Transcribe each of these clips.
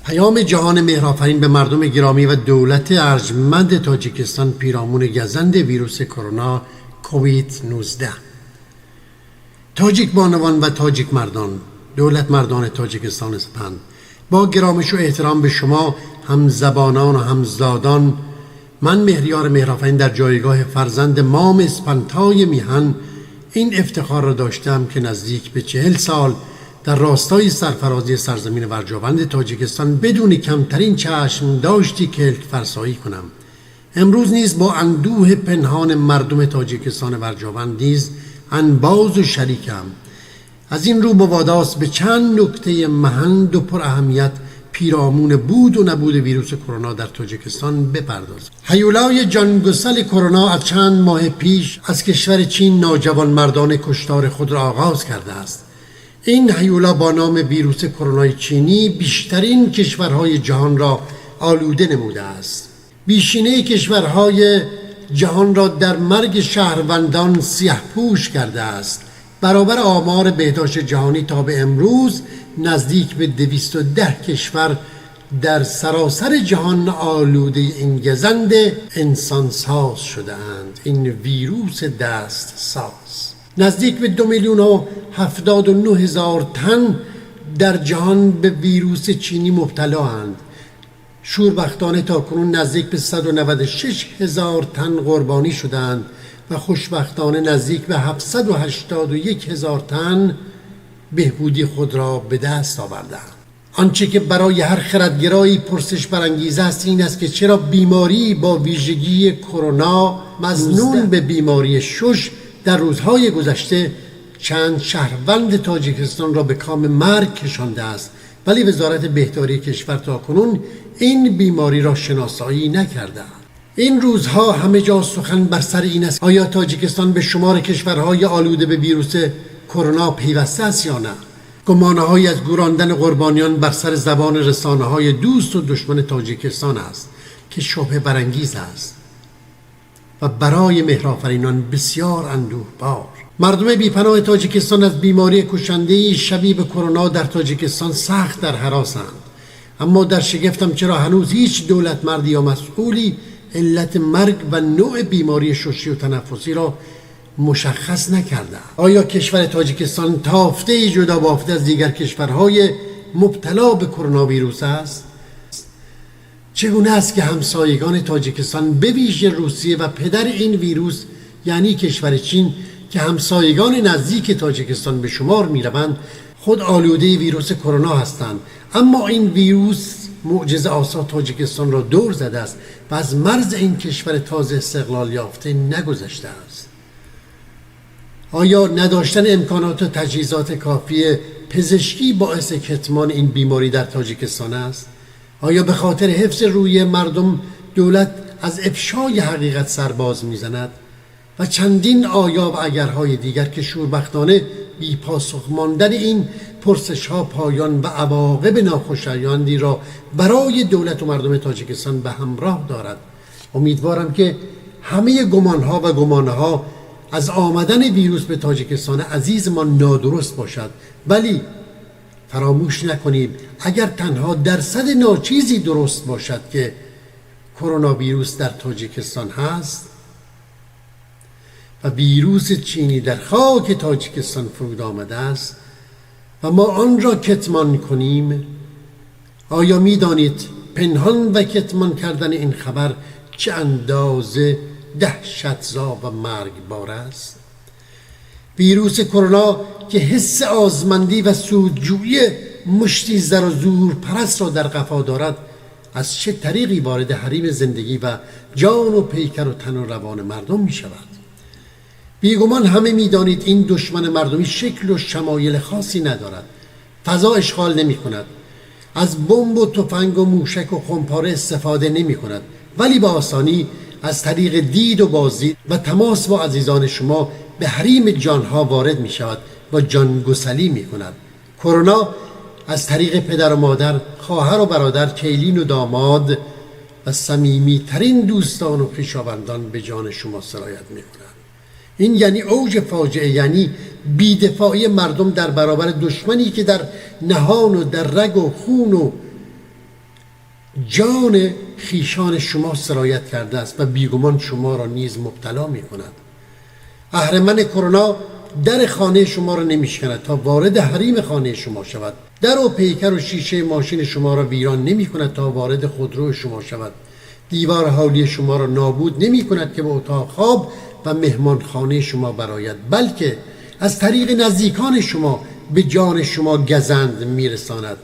Паёми ҷаҳони меҳрофарин ба мардуми гиромӣ ва давлати арҷманди Тоҷикистон пиромуни газанди вируси корона ковид-19. Тоҷик бонувон ва тоҷик мардон, давлатмардони Тоҷикистони сипанд, бо гиромишу эҳтиром ба шумо ҳамзабонон ва ҳамзодон, ман Меҳриёри Меҳрофарин дар ҷойгоҳи фарзанди моми Испантои миҳан ин ифтихорро доштаам, ки наздик ба 40 сол дар ростои сарфарозии сарзамини варҷаванди Тоҷикистон бидуни камтарин чашмдошти килкфарсоӣ кунам. Имрӯз низ бо андӯҳи пинҳони мардуми Тоҷикистони варҷаванд низ анбозу шарикам. Аз ин рӯ муводост ба чанд нуктаи маҳанду пураҳамият пиромуни буду набуди вируси корона дар Тоҷикистон бипардозам. Ҳайвлои ҷонгусали корона аз чанд моҳ пеш аз кишвари Чин ноҷавонмардона куштори худро оғоз кардааст. Ин ҳайвло бо номи вируси коронаи чинӣ бештарин кишварҳои ҷаҳонро олуда намудааст. Бешинаи кишварҳои ҷаҳонро дар марги шаҳрвандон сиёҳпӯш кардааст. Баробар омори беҳдошти ҷаҳонӣ то ба имрӯз наздик ба 210 кишвар дар саросари ҷаҳон олудаи ин газанди инсонсоз шудаанд, ин вируси дастсоз. Наздик ба 2 079 000 тан дар ҷаҳон ба вируси чинӣ мубталоанд. Шурбахтона то кунун наздик ба 196 000 тан қурбонӣ шудаанд ва хушбахтона наздик ба 781 000 тан беҳбудии худро ба даст овардаанд. Онче ки барои ҳар хирадгарои пурсиш барангез аст ин аст, ки чаро беморӣ бо вижагии корона мазнун ба бемории шуш дар рӯзҳои гузашта чанд шаҳрванди Тоҷикистонро ба коми марг кашондааст, вале вазорати беҳдории кишвар то кунун ин бемориро шиносоӣ накардааст. Ин рӯзҳо ҳама ҷо сухан бар сари ин аст, оё Тоҷикистон ба шумори кишварҳои олуда ба вируси корона пайваста аст ё на. Гумонаҳое аз гӯрондани қурбониён бар сари забони расонаҳои дӯсту душмани Тоҷикистон аст, ки шубҳабарангез аст ва барои меҳрофаринон бисёр андӯҳбор. Мардуми бепаноҳи Тоҷикистон аз бемории кушандаи шабеҳ ба корона дар Тоҷикистон сахт дар ҳаросанд. Аммо дар шигифтам, чаро ҳанӯз ҳеҷ давлатмарди ё масъуле иллати марг ва навъи бемории шушӣ ва танаффусиро мушаххас накарда. Оё кишвари Тоҷикистон тофтаи ҷудо бофта аз дигар кишварҳои мубтало ба коронавирус аст? Чگونه است که همسایگان тоҷикистон, бевижа Русия ва падари ин вирус, яъне кишвари Чин, ки ҳамсоягони наздики Тоҷикистон ба шумор мераванд, худ олудаи вируси корона ҳастанд, аммо ин вирус мӯъҷизаосо Тоҷикистонро дур задааст ва аз марзи ин кишвари тоза истиқлол ёфта нагузаштааст? Оё надоштани имконот ва таҷҳизоти кофии пизишкӣ боиси китмони ин беморӣ дар Тоҷикистон аст? Оё ба хотири ҳифзи рӯи мардум давлат аз ифшои ҳақиқат сарбоз мезанад? Ва чандин оё ва агарҳои дигар, ки шурбахтона бепосух мондани ин пурсишҳо поён ва авоқиби нохушояндиро барои давлату мардуми Тоҷикистон ба ҳамроҳ дорад. Умедворам, ки ҳамаи гумонҳо ва гумонаҳо аз омадани вирус ба Тоҷикистони азизи мо нодуруст бошад. Вале фаромӯш накунем, агар танҳо дарсади ночизе дуруст бошад, ки коронавирус дар Тоҷикистон ҳаст ва вируси чинӣ дар хоки Тоҷикистон фуруд омадааст ва мо онро китмон кунем, оё медонед пинҳон ва китмон кардани ин хабар чӣ андоза даҳшатзо ва маргбор аст? Вируси корона, ки ҳисси озмандӣ ва судҷӯии мушти зару зӯрпарастро дар қафо дорад, аз чӣ тариқе вориди ҳарими зиндагӣ ва ҷону пайкару тану равони мардум мешавад? Бегумон ҳама медонед, ин душмани мардумӣ шаклу шамоили хосе надорад, фазо ишғол намекунад, аз бомбу туфангу мушаку хумпора истифода намекунад, вале ба осонӣ аз тариқи диду боздид ва тамос бо азизони шумо ба ҳарими ҷонҳо ворид мешавад ва ҷонгусалӣ мекунад. Корона аз тариқи падару модар, хоҳару бародар, келину домод ва самимитарин дӯстону хешовандон ба ҷони шумо сироят мекунад. Ин яъне авҷи фоҷиа, яъне бедифоии мардум дар баробари душмане, ки дар ниҳону дар рагу хуну جان خویشان شما سرایت کرده است و بیگمان شما را نیز مبتلا می کند. اهرمن کرونا در خانه شما را نمیشکند تا وارد حریم خانه شما شود. در و پیکر و شیشه ماشین شما را ویران نمی کند تا وارد خودرو شما شود. دیوار حالی شما را نابود نمی کند که به اتاق خواب و مهمانخانه شما براید، بلکه از طریق نزدیکان شما به جان شما گزند میرساند.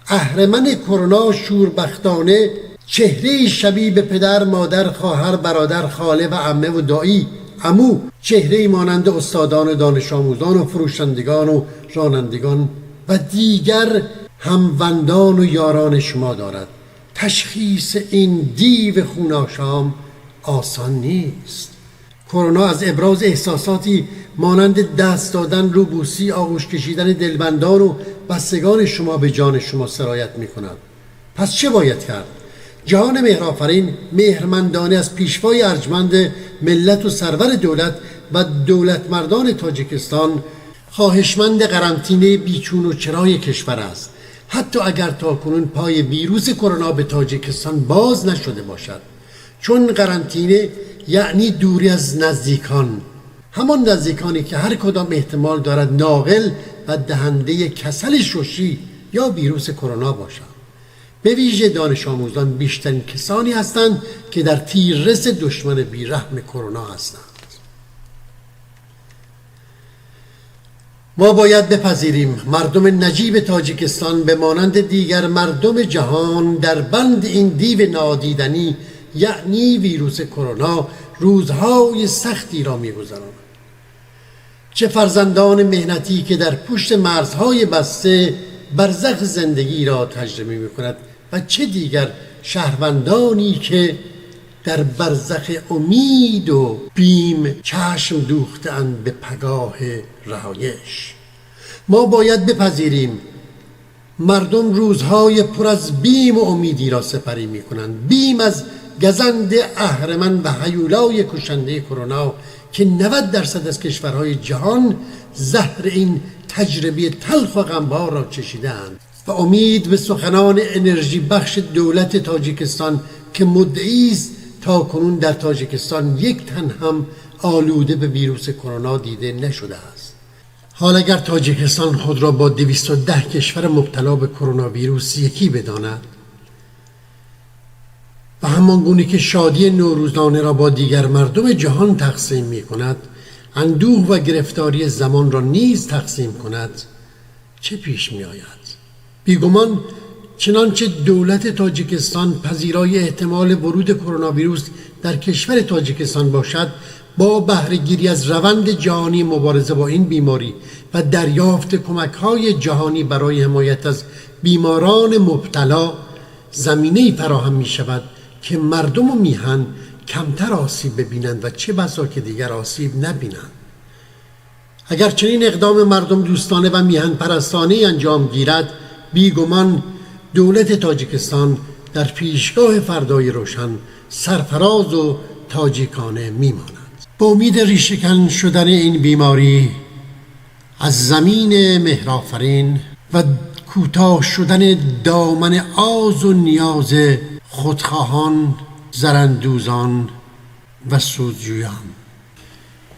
اهرمن کرونا شوربختانه چهره شبیه به پدر، مادر، خواهر، برادر، خاله و عمه و دایی، عمو، چهره مانند استادان و دانش آموزان و فروشندگان و رانندگان و دیگر هموندان و یاران شما دارد. تشخیص این دیو خوناشام آسان نیست. کرونا از ابراز احساساتی مانند دست دادن، روبوسی، آغوش کشیدن دلبندان و بستگان شما به جان شما سرایت می کند. پس چه باید کرد؟ جهان مهرآفرین مهرمندانه از پیشوای ارجمند ملت و سرور دولت و دولتمردان تاجیکستان خواهشمند قرنطینه بیچون و چرای کشور است، حتی اگر تاکنون پای ویروس کرونا به تاجیکستان باز نشده باشد. چون قرنطینه یعنی دوری از نزدیکان، همان نزدیکانی که هر کدام احتمال دارد ناقل و دهنده کسل ششی یا ویروس کرونا باشند. به ویژه دانش آموزان بیشترین کسانی هستند که در تیررس دشمن بیرحم کرونا هستند. ما باید بپذیریم مردم نجیب تاجیکستان به مانند دیگر مردم جهان در بند این دیو نادیدنی یعنی ویروس کرونا روزهای سختی را می‌گذرانند. چه فرزندان مهنتی که در پشت مرزهای بسته برزخ زندگی را تجربه می‌کند و چه دیگر شهروندانی که در برزخ امید و بیم چشم دوخته‌اند به پگاه رهایش. ما باید بپذیریم مردم روزهای پر از بیم و امیدی را سپری می‌کنند. بیم از گزند اهرمن و هیولای کشنده کرونا که 90% از کشورهای جهان زهر این تجربه تلخ و غمبار را چشیدند و امید به سخنان انرژی بخش دولت تاجیکستان که مدعی است تا کنون در تاجیکستان یک تن هم آلوده به ویروس کرونا دیده نشده است. حال اگر تاجیکستان خود را با 210 کشور مبتلا به کرونا ویروس یکی بداند و همان گونه که شادی نوروزانه را با دیگر مردم جهان تقسیم می کند، اندوه و گرفتاری زمان را نیز تقسیم کند، چه پیش می آید؟ بیگمان چنانچه دولت تاجیکستان پذیرای احتمال ورود کرونا ویروس در کشور تاجیکستان باشد، با بهره‌گیری از روند جهانی مبارزه با این بیماری و دریافت کمک‌های جهانی برای حمایت از بیماران مبتلا زمینه‌ای فراهم می‌شود که مردم و میهن کمتر آسیب ببینند و چه بسا که دیگر آسیب نبینند. اگر چنین اقدام مردم دوستانه و میهن پرستانه انجام گیرد، بیگمان دولت تاجیکستان در پیشگاه فردای روشن سرفراز و تاجیکانه میماند. با امید ریشه‌کن شدن این بیماری از زمین مهرآفرین و کوتاه شدن دامن آز و نیاز خودخواهان، زرندوزان و سودجویان.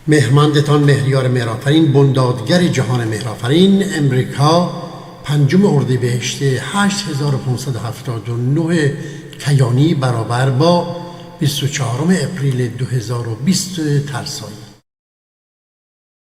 مهمندتان مهریار مهرآفرین، بندادگر جهان مهرآفرین، امریکا، 5 اردیبهشت 8579 کیانی برابر با 24 اپریل 2020 ترسایی.